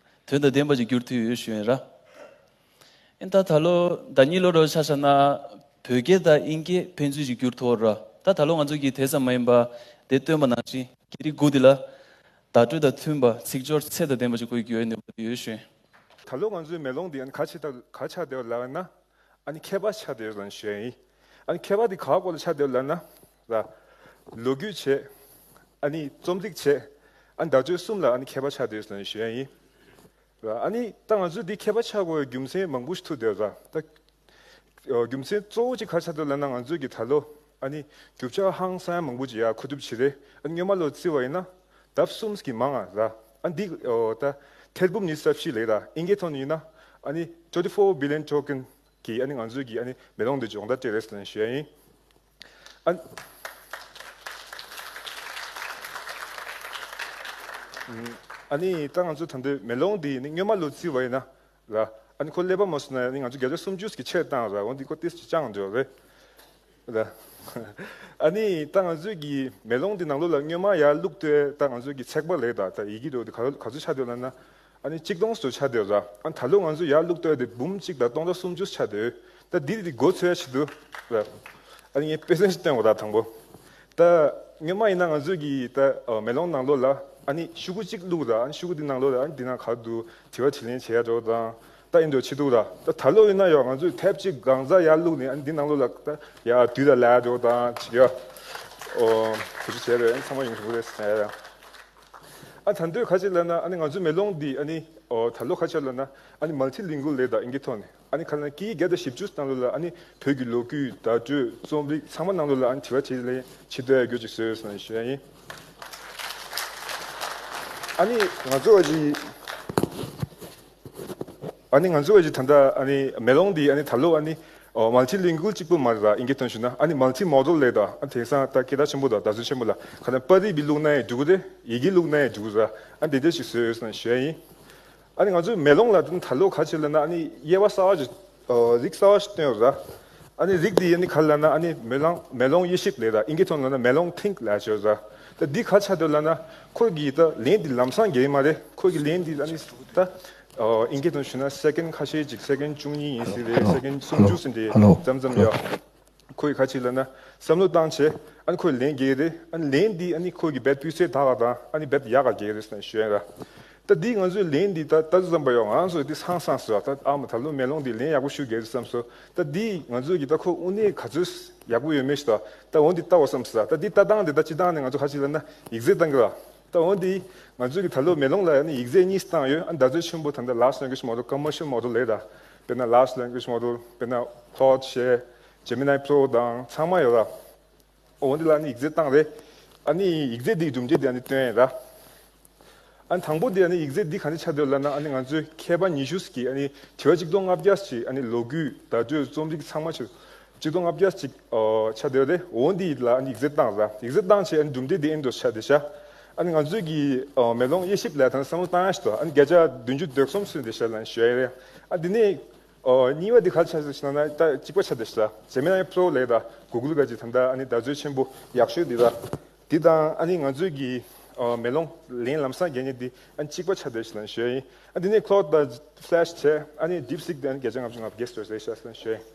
དོན་དང་ལྡན་པ་ཅིག་བསྒྱུར་ཐུབ་ཡོད་ཞུ་ཡིན་ར། ཨེ་ད་ད་ལོ་ཟླ་གཉིས་ལོ་རོ་ཆ་བཞག་ན་བོད་སྐད་དང་དབྱིན་སྐད་ཕན་ཚུན་ཅིག་བསྒྱུར་ཐུབ་ར། ད་ད་ལོ་ང་ཚོ་གིས་དེ་ཙམ་མ་ཡིན་པ་དེ་སྟོན་པ་ནང་བཞིན་སྐད་རིགས་དགུ་དེ་ལ་བརྡ་སྤྲོད་དང་མཐུན་པ་ཚིག་སྦྱོར་ཚད་དང་ལྡན་པ་ཅིག་དགོས་ཀྱི་ཡོད་ནུས་པ་དེ་ཡོད་ཞུ་ཡིན། ད་ལོ་ང་ཚོའི་མེ་ལོང་འདི་ཨ་ནི་ག་ཆེ་ད་ག་ཆགས་བསྡད་པ་ལབ་ན། ཨ་ནི་མཁས་པ་ཆགས་བསྡད་ཡོད་ཟེར་ནས་ཞུ་ཡ་ཡིན། ཨ་ནི་མཁས་པ་འདི་ག་བ་སྐོར་ལ་ཆགས་བསྡད་ཡོད་ལབ་ན། ལ། ལོ་རྒྱུས་བྱས། ཨ་ནི་རྩོམ་སྒྲིག་བྱས། ཨ་ནི་བརྡ་སྤྲོད་གསུམ་ལ་ཨ་ནི་མཁས་པ་ཆགས་བསྡད་ཡོད་ཟེར་ནས་ཞུ་ཡ་ཡིན། ལ། ཨ་ནི་ད་ང་ཚོས་འདི་མཁས་པ་ཆགས་དགོས་པའི་རྒྱུ་མཚན་མང་པོ་ཞིག་ཐུག་བསྡད་ཡོད་ཟེར། ད། རྒྱུ་མཚན་གཙོ་བོ་གཅིག་ག་རེ་ཆགས་བསྡད་ཡོད་ལབ་ན་ང་ཚོས་ཀྱི་ད་ལོ། ཨ་ནི་རྒྱུ་ཆ་ཧང་སང་མང་པོ་ཅིག་ཡར་མཁོ་སྒྲུབ་བྱས་རེད། ཨ་ནི་སྔོན་མ་ལོ་བརྩི་བ་ཡིན་ན། ལྡབ་གསུམ་གྱིས་མང་ང་ཟེར། ཨ་ནི་འདི་ད་ཐེར་འབུམ་ཉི་ཤུ་རྩ་བཞི་ལབ་ད་དབྱིན་སྐད་ཐོག་ནས་ཡིན་ན། ཨ་ནི་twenty four billion token གི་ཨ་ནི་ང་ཚོས་ཀྱི་ཨ་ནི་མེ་ལོང་འདི་སྦྱོང་བརྡར་སྤྲད་རེད་ཟེར་ནས་ཞུ་ཡ་ཡིན། ཨ་ཨ་ནི་ད་ང་ཚོ་ད་འདི་མེ་ལོང་འདི་ནི་སྔོན་མ་ལོ་བརྩི་བ་ཡིན་ན། ལ། ཨ་ནི་ཁོ་ཀླད་པ་མ་སོང་ན་ཨ་ནི་ང་ཚོ་བརྒྱ་ཆ་སུམ་ཅུ་གི་ཆེད་བཏང་ར། འོ་འདི་ཁོ་ཏིས་ཅི་ཅང་འདྲ་རེད། ལ། ཨ་ནི་ད་ང་ཚོས་ཀྱི་མེ་ལོང་འདི་ནང་ལོགས་ལ་སྔོན་མ་ཡར་བླུགས་དུས་ད་ང་ཚོས་ཀྱི་ཚེག་པ་ལབ་ད་ད་ཡི་གེ་འདྲ་འདི་ག་ག་ཚོད་ཆགས་བསྡད་ཡོད་ལབ་ན། ཨ་ནི་གཅིག་སྟོང་ཙམ་ཆགས་བསྡད་ཡོད་ར། ཨ་ནི་ད་ལོ་ང་ཚོས་ཡར་བླུགས་དུས་དེ་འབུམ་གཅིག་དང་སྟོང་ཕྲག་སུམ་ཅུ་ཆགས་བསྡད་ཡོད། ད་འདི་འདི་མགོ་ཚོས་ཡ་ཆེད་དུ་ར། ཨ་ནི་ངས་དཔེ་མཚོན་ཞིག་སྟོན་དགོས་ད་དང་པོ། ད་སྔོན་མ་ཡིན་ན་ང་ཚོས་ཀྱི་ད་ཨ་མེ་ལོང་ནང་ལོགས་ལ་ཨ་ནི་ཤོག་གུ་གཅིག་བླུགས་ར། ཨ་ནི་ཤོག་གུ་འདི་ནང་ལོགས་ལ་ཨ་ནི་འདི་ནང་ག་རེ་འདུག་དྲི་བ་དྲིས་ལན་བྱེད་ཡ་འདྲ་བོ་དང་། ད་ཨེ་འདྲ་བྱེད་འདུག་ར། ད་ད་ལོ་ཡིན་ན་ཡང་ང་ཚོས་ཐེབས་གཅིག་གང་ཟག་ཡར་བླུགས་ནས་ཨ་ནི་འདི་ནང་ལོགས་ལ་ད་ཡར་དུས་ལ་ལ་འདྲ་བོ་དང་བྱེད་ཡ། ཨོ། བེད་སྤྱོད་བྱས་རེད། ཨ་ནི་ཚང་མ་ཡོང་ཐུབ་རེད་ཟེར་ཡ། ཨ་ད་འདོད་ག་ཅི་ལབ་ན་ཨ་ནི་ང་ཚོའི་མེ་ལོང་འདི་ཨ་ནི་ཨོ་ད་ལོ་ག་ཅི་ལབ་ན་ཨ་ནི་multilingual ལབ་ད་དབྱིན་སྐད་ཐོག་ནས་ཨ་ནི་ག་ལབ་ན་སྐད་བརྒྱ་དང་བཞི་བཅུ་ནང་ལོགས་ལ་ཨ་ནི་བོད་ཀྱི་ལོ་རྒྱུས་བརྡ་སྤྲོད་རྩོམ་རིག་ཚང་མ་ནང་ལོགས་ལ་ཨ་ནི་དྲི་བ་དྲིས་ལན་བྱེད་འདོད་ཡ་རྒྱུ་ཅིག་བཟོས་ཡོད་ཟེར་ནས་ཞུ་ཡ་ཡིན། ཨ་ནི་ང་ཚོ་བ་ཅི། ཨ་ནི་ང་ཚོ་བ་ཅི་ད་ལྟ་ཨ་ནི་མེ་ལོང་འདི་ཨ་ནི་ད་ལོ་ཨ་ནི་ཨོ་multilingual གཅིག་པུ་མ་རེད་ད། དབྱིན་སྐད་ཐོག་ཞུས་ན་ཨ་ནི་multimodal ལབ་ད། ཨ་དེང་སང་ད་སྐད་གྲགས་ཆེན་པོ་ད་དར་སྲོལ་ཆེན་པོ་ལ་ག་ན་པར་རིས་བི་བླུགས་ན་ཡང་འགྲིག་གི་རེད། ཡི་གེ་བླུགས་ན་ཡང་འགྲིག་གི་རེད། ཨ་ནི་དེ་འདྲ་ཞིག་བཟོས་ཡོད་ཟེར་ནས་ཞུ་ཡ་ཡིན། ཨ་ནི་ང་ཚོའི་མེ་ལོང་ལ་ད་ལོ་ག་ཅི་ལབ་ན་ཨ་ནི་དབྱེ་བ་གསར་བ་ཞིག་ཨོ་རིགས་གསར་བ་ཞིག་བཏོན་ཡོད་རེད། ཨ་ནི་རིགས་འདི་ཨ་ནི་ག་ལབ་ན་ཨ་ནི་མེ་ལོང་མེ་ལོང་དབྱེ་ཞིབ་ལབ་ད། དབྱིན་སྐད་ཐོག་ལབ་ན་མེ་ལོང་ཐིང་ལབ་ཅིག་ཡོད་རེད། ད་འདི་ག་ཆགས་འདུག་ལབ་ན་ཁོ་གི་ད་ལན་འདི་ལམ་སང་རྒྱག་གི་མ་རེད། ཁོ་གི་ལན་འདི་ཨ་ནི་ད་ཨོ་དབྱིན་སྐད་ཐོག་ཞུས་ན་སེ་ཀེན་ཁ་ཤས་ཅིག་སེ་ཀེན་བཅུ་གཉིས་ཡིན་སྲིད་རེད། ཧ་ལོ། སེ་ཀེན་སུམ་ཅུ་ཟིན་རེད། ཧ་ལོ། ཙམ་ཙམ་ཡོད། ཁོ་གིས་ག་ཅི་ལབ་ན་བསམ་བློ་བཏང་བྱས་ཨ་ནི་ཁོས་ལན་རྒྱག་གི་རེད། ཨ་ནི་ལན་འདི་ཨ་ནི་ཁོ་གི་རྦད་སྤུས་ཚད་དག་པ་དང་ཨ་ནི་རྦད་ཡག་ག་རྒྱག་གི་རེད་ཟེར་ནས་ཞུ་ཡ་ཡིན་ར། ད་འདི་ང་ཚོའི་ལན་འདི་ད་ལྟ་ཙམ་པ་ཡོད། ང་ཚོ་འདི་ཧང་སངས་སོང་། ད་ཨ་མ་ད་ལོ་མེ་ལོང་འདི་ལན་ཡག་པོ་ཞུ་རྒྱག་རེད་བསམ་སོང་། ད་འདི་ང་ཚོས་ཀྱི་ད་ཁོ་དངོས་གནས་ག་ཚོད་ཡག་པོ་ཡོད་མེད་ཞིག་ད་ད་འོ་འདི་ལྟ་བ་བསམ་སོང་། ད་འདི་ལྟ་སྟངས་འདི་ད་སྤྱི་བཏང་ནས་ང་ཚོ་ག་ཅི་ལབ་ན་ཡིག་ཚད་བཏང་གི་ར། ད་འོ་འདི་ང་ཚོས་ཀྱི་ད་ལོ་མེ་ལོང་ལ་ཡང་ནི་ཡིག་ཚད་གཉིས་བཏང་ཡོད། ཨ་ནི་ད་ཚོད་ཆེན་པོ་ད་ལྟ་large language model commercial model ལབ་ད། དཔེར་ན་large language model དཔེར་ན་Claude བྱས་Gemini Pro དང་ཚང་མ་ཡོད་ར། འོ་འདི་ལ་ནི་ཡིག་ཚད་བཏང་རེད། ཨ་ནི་ཡིག་ཚད་འདིའི་གྲུབ་འབྲས་དེ་ཨ་ནི་སྟོན་ཡིན་ར། ཨ་ནི་དང་པོ་དེ་ཨ་ནི་ཡིག་ཚད་འདི་ག་འདྲ་ཆགས་འདུག་ལབ་ན་ཨ་ནི་ང་ཚོའི་མཁས་པ་ཉི་ཤུ་ཞིག་གིས་ཨ་ནི་དྲི་བ་ཆིག་སྟོང་ལྔ་བརྒྱ་ཞིག་ཨ་ནི་ལོ་རྒྱུས་བརྡ་སྤྲོད་རྩོམ་རིག་ཚང་མ་ཞིག་ ཆིག་སྟོང་ལྔ་བརྒྱ་ཅིག་ཨོ་ཆགས་བསྡད་ཡོད་རེད། འོ་འདི་ལ་ཨ་ནི་ཡིག་ཚད་བཏང་ཟ། ཡིག་ཚད་བཏང་བྱས་ཨ་ནི་གྲུབ་འབྲས་འདི་ཨེ་འདྲ་ཆགས་བསྡད་ཤག་ཨ་ནི་ང་ཚོའི་གི་ཨོ་མེ་ལོང་དབྱེ་ཞིབ་ལས་དང་བསམ་བློ་བཏང་ཡ་ཞིག་འདུག་ཨ་ནི་བརྒྱ་ཆ་བདུན་ཅུ་དོན་གསུམ་སོན་བསྡད་ཤག་ལབ་ཞུ་ཡ་ཡིན། ཨ་འདི་ནས་ཨོ་གཉིས་པ་འདི་ག་རེ་ཆགས་ཟེར་ན་ད་གཅིག་པ་ཆགས་བསྡད་ཤག་བྱས་མེད་ན་ཡང་པྲོ་ལེགས་དང་གུ་གུལ་ག་ཅིག་ད་ལྟ་ཨ་ནི་བརྡ་མཛོད་ཆེན་པོ་ཡག་ཤོས་འདི་ལ། འདི་དང་ཨ་ནི་ང་ཚོའི་གི་ཨོ་མེ་ལོང་ལན་ལམ་སང་རྒྱག་མཁན་འདི་ཨ་ནི་གཅིག་པ་ཆགས་བསྡད་ཤག་ལབ་ཞུ་ཡ་ཡིན། ཨ་འདི་ནས་ཁློཌ་དང་ཕི་ལེ་ཤི་བྱས་ཨ་ནི་ཌིབ་སིག་དེ་ཨ་ནི་བརྒྱ་ཆ་ལྔ་བཅུ་ང་བརྒྱད་སོན་བསྡད་ཤག་ལབ་ཞུ་ཡ་ཡིན།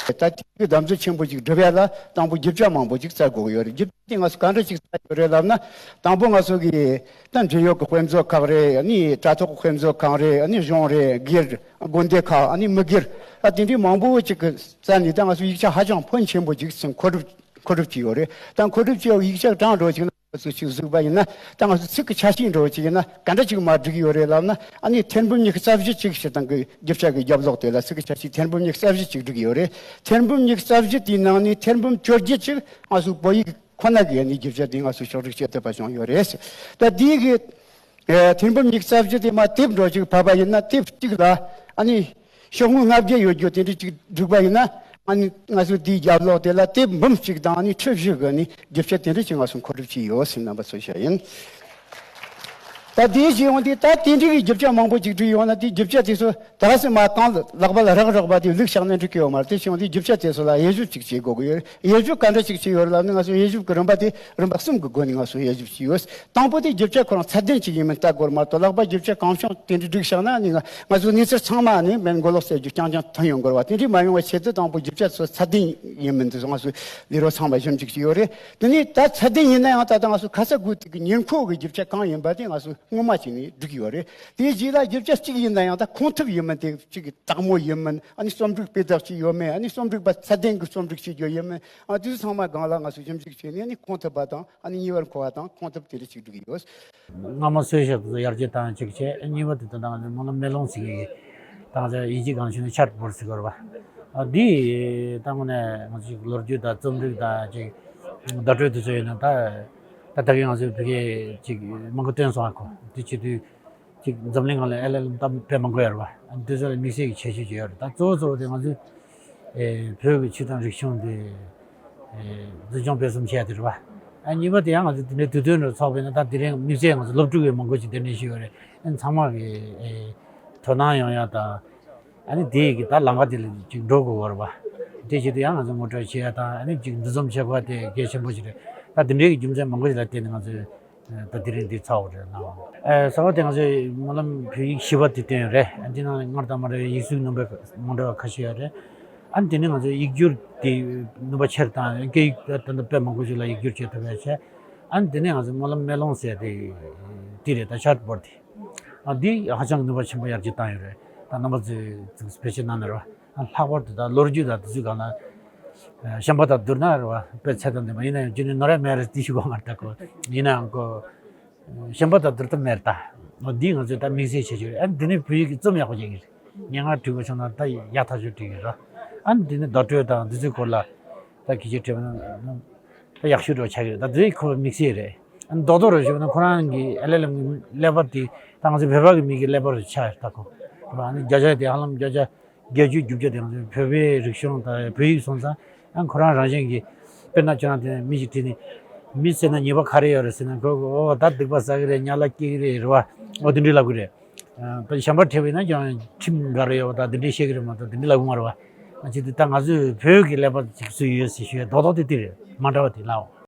ད་ལྟའི་བརྡ་མཛོད་ཆེན་པོ་ཅིག་སྒྲུབ་ཡ་ལ་དང་པོ་རྒྱུ་ཆ་མང་པོ་ཅིག་བཙལ་དགོས་ཀྱི་ཡོད་རེད། རྒྱུ་ཆ་དེ་ང་ཚོ་ག་འདྲ་ཅིག་བཙལ་ཡོད་རེད་ལབ་ན། དང་པོ་ང་ཚོ་གི་ད་འབྲེལ་ཡོད་ཀྱི་དཔེ་མཛོད་ཁག་རེད། ཨ་ནི་དྲ་ཐོག་དཔེ་མཛོད་ཁང་རེད། ཨ་ནི་གཞུང་རེད། སྒེར་དགོན་སྡེ་ཁག་ཨ་ནི་མི་སྒེར་ཨ་དེ་འདྲའི་མང་པོ་ཅིག་གི་བཙལ་ནས་ད་ང་ཚོ་ཡིག་ཆ་ཧ་ཅང་ཕོན་ཆེན་པོ་ཅིག་ཚང་མཁོ་སྒྲུབ་མཁོ་སྒྲུབ་བྱས་ཡོད་རེད། ད་མཁོ་སྒྲུབ་བྱས་ཡོད་ཡིག་ཆ་གྲངས་འགྲོ་ཅིག་ན། ཚོ་ཅིག་གཟིགས་པ་ཡིན་ན། ད་ང་ཚོ་ཚིག་གི་ཆ་ཤས་འགྲོ་ཅིག་ཡིན་ན་ག་འདྲ་ཅིག་མར་བསྒྲིགས་ཡོད་རེད་ལབ་ན། ཨ་ནི་ཐེར་འབུམ་ཉི་ཤུ་རྩ་བཞི་ཅིག་ཞིག་དང་གི་རྒྱུ་ཆ་གི་རྒྱབ་ལོགས་དེ་ལ་ཚིག་གི་ཆ་ཤས་ཐེར་འབུམ་ཉི་ཤུ་རྩ་བཞི་ཅིག་བསྒྲིགས་ཡོད་རེད། ཐེར་འབུམ་ཉི་ཤུ་རྩ་བཞི་དེའི་ནང་ནས་ཐེར་འབུམ་བཅོ་བརྒྱད་ཅིག་ང་ཚོ་བོད་ཡིག་ཁོ་ན་གི་ཨ་ནི་རྒྱུ་ཆ་དེ་ང་ཚོ་ཕྱོགས་སྒྲིག་བྱེད་ཐུབ་པ་བྱུང་ཡོད་རེད། ད་དེའི་གི་ཨེ་ཐེར་འབུམ་ཉི་ཤུ་རྩ་བཞི་དེ་མར་དེབ་འདྲ་ཅིག་ཕབ་པ་ཡིན་ན་དེབ་གཅིག་ལ་ཨ་ནི་ཤོག་ངོས་ལྔ་བརྒྱ་ཡོད་རྒྱུ་དེ་འདྲ་ཅིག་བསྒྲིགས་པ་ཡིན་ན། ཨ་ནི་ང་ཚོ་དེའི་རྒྱབ་ལོགས་དེ་ལ་དེབ་འབུམ་གཅིག་དང་ཨ་ནི་ཁྲི་བཞི་གི་ནི་རྒྱུ་ཆ་དེ་འདྲ་ཅིག་ང་ཚོ་མཁོ་སྒྲུབ་བྱས་ཡོད་ཟེར་རྣམ་པ་ཚོ་བཤད་ཡིན། ད་དེའི་རྗེས་འོང་དེ་ད་དེ་འདྲ་གི་རྒྱུ་ཆ་མང་པོ་ཅིག་བསྒྲིགས་ཡོང་ན་དེའི་རྒྱུ་ཆ་དེ་ཚོ་ད་སེ་མ་གང་ལག་པ་ལ་རག་རག་པ་དེ་བླུགས་བཞག་ན་འགྲིག་གི་ཡོད་མ་རེད། དེ་བྱུང་དེའི་རྒྱུ་ཆ་དེ་ཚོ་ལ་དབྱེ་ཞིབ་ཅིག་བྱེད་དགོས་ཀྱི་ཡོད་རེད། དབྱེ་ཞིབ་ག་འདྲ་ཅིག་བྱས་ཡོད་རེད་ལབ་ན། ང་ཚོ་དབྱེ་ཞིབ་ཀྱི་རིམ་པ་དེ་རིམ་པ་གསུམ་གྱི་སྒོ་ནས་ང་ཚོ་དབྱེ་ཞིབ་བྱས་ཡོད། དང་པོ་དེ་རྒྱུ་ཆ་ཁོ་རང་ཚད་ལྡན་ཅིག་ཡིན་མིན་ལྟ་དགོས་རེད་མ་གཏོགས། ལག་པ་རྒྱུ་ཆ་གང་བྱུང་དེ་འདྲ་བསྒྲིགས་བཞག་ན་ནི་ང་ང་ཚོ་གནས་ཚུལ་ཚང་མ་ནི་མེད་མགོ་ལོག་ཟེར་རྒྱུ་རྐྱང་རྐྱང་ཐོན་ཡོང་དགོས་རེད་བ། དེ་འདྲ་མ་ཡོང་བའི་ཆེད་དུ་དང་པོ་རྒྱུ་ཆ་ཚོ་ཚད་ལྡན་ཡིན་མིན་དེ་ཚོ་ང་ཚོས་ལས་རོགས་ཚང་མ་ཞིབ་འཇུག་བྱས་ཡོད་རེད། དེ་ནས་ད་ཚད་ལྡན་ཡིན་ན་ཡང་ད་ལྟ་ང་ཚོ་ཁ་ཚ་དགོས་གཏུག་གི་ཉེར་མཁོ་གི་རྒྱུ་ཆ་གང་ཡིན་པ་དེ་ང་ཚོ་སྔོན་མ་བྱས་ནས་བསྒྲིགས་ཡོད་རེད། དེའི་རྗེས་ལ་རྒྱུ་ཆ་གཅིག་ཡིན་ན་ཡང་ད་གོང་ཐུབ་ཡིན་མིན་དེ་གཅིག་གི་དྲང་མོ་ཡིན་མིན། ཨ་ནི་རྩོམ་སྒྲིག་སྤུས་དག་ཅིག་ཡོད་མེད། ཨ་ནི་རྩོམ་སྒྲིག་པ་ཚད་ལྡན་གྱི་རྩོམ་སྒྲིག་བྱེད་རྒྱུ་ཡིན་མིན། ཨ་དེ་ཚོ་ཚང་མ་སྒང་ལ་ང་ཚོས་ཞིབ་འཇུག་བྱས་ནས་ཨ་ནི་གོང་ཐུབ་པ་དང་ཨ་ནི་ཉེ་བར་མཁོ་བ་དང་གོང་ཐུབ་དེ་འདྲ་ཅིག་བསྒྲིགས་ཡོད། སྔ་མ་སྲོལ་ཞིག་ཏུ་ཡར་རྒྱས་བཏང་གཅིག་བྱས། གཉིས་པ་དེ་ད་ལྟ་ང་ཚོའི་སྨོན་ལམ་མེ་ལོང་ཟེར་མཁན་གྱི་ད་ང་ཚོ་དབྱིན་ཇི་སྒང་ཞུས་ན་ཆར་པོར་ཟེར་གྱི་ཡོད་རེད་པ། ཨ་འདི་ད་དངོས་གནས་ང་ཚོ་ཅིག་ལོ་རྒྱུས་དང་རྩོམ་རིག་དང་ཅིག་བརྡ་སྤྲོད་དེ་ཚོ་ཡིན་ན་ད་ད་ལྟ་གི་ང་ཚོའི་བོད་སྐད་ཅིག་མང་པོ་བཏོན་སོང་ཨ་ཁོ། དེ་བྱེད་དུས་ཅིག་འཛམ་གླིང་སྒང་ལ་ཨེ་ལ་ལ་ད་དཔེ་མང་པོ་ཡོད་རེད་པ། ཨ་འདི་ཚོ་ལ་དམིགས་བསལ་གྱི་ཁྱད་ཆོས་ཅིག་ཡོད་རེད། ད་གཙོ་བོ་གཙོ་བོ་དེ་ང་ཚོའི་ཨེ་བོད་ཀྱི་ཆོས་དང་རིག་གཞུང་དེ་ཨེ་འཛིན་སྐྱོང་སྤེལ་གསུམ་བྱས་ཡ་དེ་རེད་པ། ཨ་གཉིས་པ་དེ་ཡང་ང་ཚོ་དེ་འདྲའི་དུས་སྟོན་རུ་ཚོགས་པ་ཡིན་ན། ད་དེ་རིང་དམིགས་བསལ་ང་ཚོ་སློབ་ཕྲུག་ཡང་མང་པོ་ཞིག་གདན་འདྲེན་ཞུས་ཡོད་རེད། ཨ་ཚང་མ་གི་ཨེ་དོ་སྣང་ཡོང་ཡ་དང་། ཨ་ནི་དེ་གི་ད་ལམ་ཁ་དེ་ལ་ཅིག་འགྲོ་དགོས་པ་རེད་པ། དེ་བྱེད་དུས་ཡང་ང་ཚོ་ངོ་སྤྲོད་བྱེད་ཡ་དང་། ཨ་ནི་ཅིག་འདུ་འཛོམས་བྱེད་དགོས་པ་དེ་གལ་ཆེན་པོ་ཞིག་རེད། ད་དེ་འདྲའི་གི་རྒྱུ་མཚན་མང་པོ་ཞིག་ལ་བརྟེན་ནས་ང་ཚོས་ད་དེ་རིང་འདི་ཚོགས་པ་རེད་ལགས། ཨ་གསར་པ་དེ་ང་ཚོས་སྨོན་ལམ་བོད་ཡིག་བཞི་པ་དེ་བཏོན་ཡོད་རེད། ཨ་འདི་ནང་སྔར་དང་མ་འདྲ་བའི་ཡིག་གཟུགས་ནང་པའི་མ་འདྲ་བ་ཁ་ཤས་ཡོད་རེད། ཨ་ནི་དེ་ནས་ང་ཚོས་ཡིག་སྒྱུར་དེ་ནུས་པ་ཆེར་བཏང་། སྐད་ཡིག་ད་ལྟ་དཔེ་མང་པོ་ཞིག་ལ་ཡིག་སྒྱུར་བྱེད་ཐུབ་པ་བྱས། ཨ་ནི་དེ་ནས་ང་ཚོས་སྨོན་ལམ་མེ་ལོང་ཟེར་དེ་དེ་རེད། ད་ཆར་པོར་དེ་ཨ་འདི་ཧ་ཅང་ནུས་པ་ཆེན་པོ་ཡར་རྒྱས་བཏང་ཡོད་རེད། ད་རྣམ་པ་ཚོས་ཚིག་བེད་སྤྱོད་གནང་ན་རེད་པ། ལྷག་པར་དུ་ད་ལོ་རྒྱུས་དང་དེ་ཚོའི་སྒང་ལ་གཞན་པ་དང་བསྡུར་ན་རེད་པ། དཔེ་ཚད་དང་ལྡན་པ་ཡིན་ན་ཡང་རྒྱུན་ནས་ནོར་ཡ་མེད་རེད། དེ་ཞུ་དགོས་མ་རེད། ད་ཁོ་ཡིན་ནའང་ཁོ་གཞན་པ་དང་བསྡུར་ཐབས་མེད་རེད། ད་འདི་ང་ཚོས་ད་དམིགས་བསལ་བྱེད་ཀྱི་རེད། ཨ་འདི་ནས་བོད་ཡིག་གི་རྩོམ་ཡག་པོ་བྱེད་ཀྱི་རེད། སྙན་ངག་བྲིས་པ་བྱུང་ན་ད་ཡག་ཐག་ཆོད་བྲིས་ཀྱི་རེད། ཨ་འདི་ནས་བརྡ་སྤྲོད་དང་འདི་ཚོའི་སྐོར་ལ་ད་གི་ཅིག་བྲིས་པ་ན་ད་ཡག་ཤོས་འདྲ་ཆགས་ཀྱི་རེད། ད་འདི་ཁོ་དམིགས་བསལ་རེད། ཨ་རྡོག་རྡོག་རེ་ཞུས་ན་ཁོ་རང་གི་ཨེ་ལ་ལམ་གྱི་ཀླད་པ་དེ་ད་ང་ཚོ་བོད་པ་གི་མི་གི་ཀླད་པ་རུ་ཆགས་ཡོད། ད་ཁོ་ཨ་ནི་བརྒྱ་ཆ་དེ་ཧ་ལམ་བརྒྱ་ཆ་བརྒྱད་ཅུ་བཅུ་དེ་ང་ཚོའི་བོད་པའི་རིག་གཞུང་དང་བོད་ཡིག་སོང་ཙང་། ཨ་ཁོ་རང་རང་བཞིན་གྱིས་དཔེར་ན་ཁྱོད་རང་དེ་མི་ཞིག་དྲིས་ནས་མི་ཟེར་ན་ཉེས་པ་ག་རེ་ཡོད་རེད་ཟེར་ན། ཁོ་ཨོ་ད་སྡིག་པ་བསགས་ཀྱི་རེད། ཉ་ལ་སྐྱེ་གི་རེད། རེད་པ། ཨོ་དེ་འདྲས་ལབ་ཀྱི་རེད། ཨ་ད་གཞན་པ་དྲིས་པ་ཡིན་ན་ཀྱང་ཁྲིམས་འགལ་རེད་ཡོད་པ་ད་དེ་འདྲས་བཤད་ཀྱི་རེད་མ་གཏོགས་དེ་འདྲས་ལབ་ཀྱི་མ་རེད་པ། ཨ་ཅི་སྟེ་ད་ང་ཚོས་བོད་ཀྱི་ཀླད་པ་ཅིག་བཟོས་ཡོད་ཟེར་ཞུ་ཡ་རྡོག་རྡོག་དེ་དེ་རེད། མ་འདྲ་བ་དེ་ལའོ།